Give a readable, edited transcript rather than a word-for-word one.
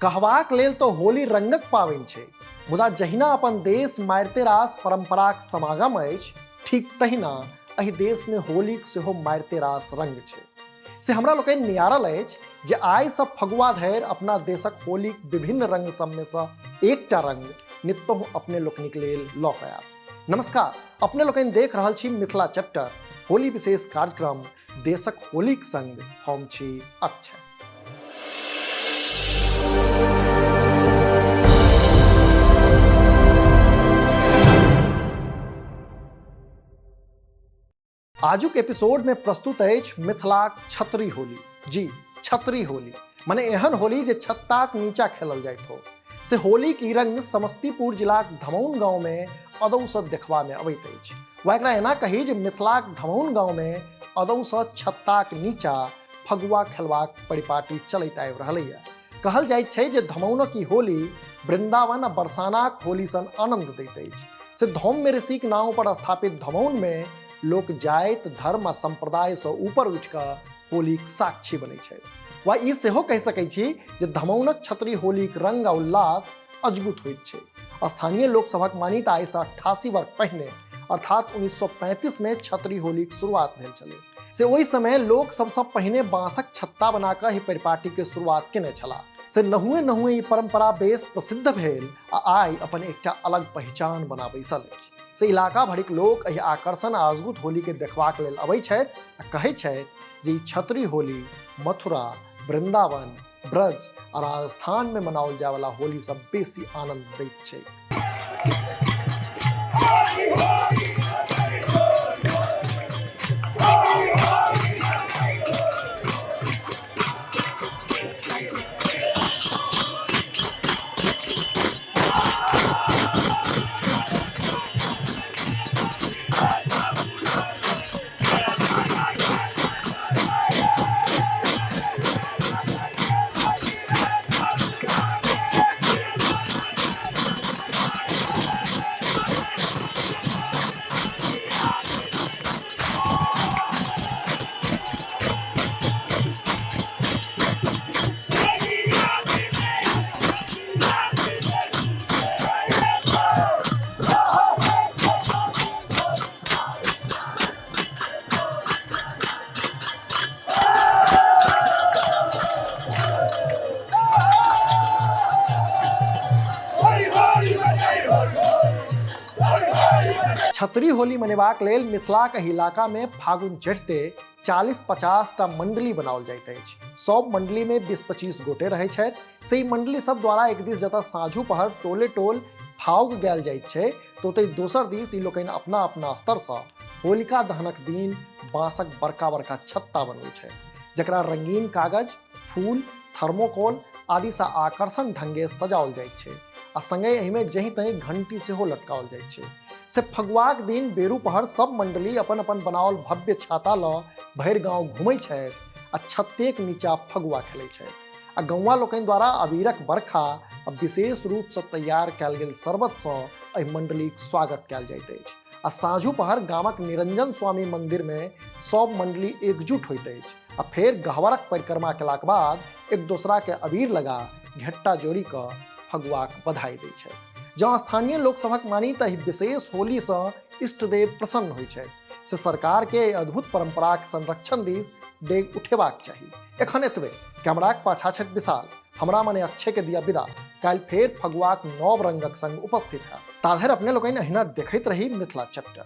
कहबाक लेल तऽ होली रंगक पाबनि छै, मुदा जहिना अपन देश मारिते रास परंपराक समागम अछि, ठीक तहिना एहि देश में होलीक सेहो मारिते रास रंग छै। से हमरा लोकनि नियारल अछि जे आइसँ फगुआ धरि अपना देशक होलीक विभिन्न रंग सबमे सँ एकटा रंग नित्तहु अपने लोकनिक लेल लऽ कऽ आयब। नमस्कार, अपने लोकनि देख रहल छी मिथिला चैप्टर होली विशेष कार्यक्रम देशक होलीक संग हम छी अक्षय। आजुक एपिसोड में प्रस्तुत अछि मिथिलाक छतरी होली। जी, छतरी होली माने एहन होली जे छत्ताक नीचा खेलल जाइत हो। से होलीक ई रंग समस्तीपुर जिलाक धमौन गांव में अदौ से देखबा में अबैत अछि, वा एकरा एना कही जे मिथिलाक धमौन गांव में अदौ से छत्ताक नीचा फगुआ खेलबाक परिपाटी चलैत आबि रहलैए। कहल जाइत छै जे धमौनक ई होली वृंदावन आ बरसानाक होली सन आनंद दैत अछि। से धौम्य ऋषिक नाव पर स्थापित धमौन में लोक जाति, धर्म आ संप्रदाय सँ ऊपर उठि कऽ होलीक साक्षी बनै छथि। वा ई सेहो कहि सकै छी जे धमौनक छतरी होलीक रंग आ उल्लास अजगुत होइत छै। स्थानीय लोक सभक मानी तऽ आइसँ 88 वर्ष पहिने अर्थात 1935 में छतरी होलीक शुरुआत भेल छलै। से ओहि समय लोक सबसँ पहिने बाँसक छत्ता बना कऽ एहि परिपाटीके शुरुआत केने छलाह। से नहुए नहुए ई परंपरा बेस प्रसिद्ध भेल आ आइ अपन एकटा अलग पहिचान बना बैसल अछि। से इलाका भरिक लोक एहि आकर्षण आ अजगुत होलीके देखबाक लेल अबै छथि आ कहै छथि जे ई छतरी होली मथुरा, वृंदावन, ब्रज आ राजस्थान में मनाओल जायवला होली सब बेसी आनंद दैत छै। छतरी होली मनेबाक लेल मिथिलाक एहि इलाका में फागुन चढ़िते 40-50 टा मंडली बनाओल जाइत अछि। सब मंडली में 20-25 गोटे रहै छथि। से ई मंडली सब द्वारा एक दिस जतऽ साँझू पहर टोले टोल फाउग गायल जाइत छै, तऽ ओतहि दोसर दिस ई लोकनि अपना अपना स्तरसँ होलिका दहनक दिन बाँसक बड़का बड़का छत्ता बनबै छथि, जकरा रंगीन कागज, फूल, थर्मोकोल आदिसँ आकर्षण ढंगे सजाओल जाइत छै आ संगहि एहिमे जहि तहि घंटी सेहो लटकाओल जाइत छै। से फगुआक दिन बेरू पहर सब मंडली अपन अपन बनाओल भव्य छाता लऽ भरि गाँव घुमै छथि आ छत्तेक नीचा फगुआ खेलै छथि आ गौवा लोकनि द्वारा अबीरक बरखा आ विशेष रूपसँ तैयार कयल गेल शरबतसँ एहि मंडलीक स्वागत कयल जाइत अछि। आ साँझू पहर गामक निरंजन स्वामी मंदिरमे सब मंडली एकजुट होइत अछि आ फेर गहवरक परिक्रमा केलाक बाद एक दोसराके अबीर लगा घेट्टा जोड़ि कऽ फगुआक बधाई दै छथि। जँ स्थानीय लोकसभक मानी तऽ एहि विशेष होलीसँ इष्टदेव प्रसन्न होइत छथि। से सरकारके एहि अद्भुत परंपराक संरक्षण दिस डेग उठेबाक चाही। एखन एतबे। कैमराक पाछा छथि विशाल, हमरा मने अक्षय के दिया विदा। काल्हि फेर फगुआक नव रंगक संग उपस्थित हैब। ताधरि अपने लोकनि अहिना देखैत रही मिथिला चैप्टर।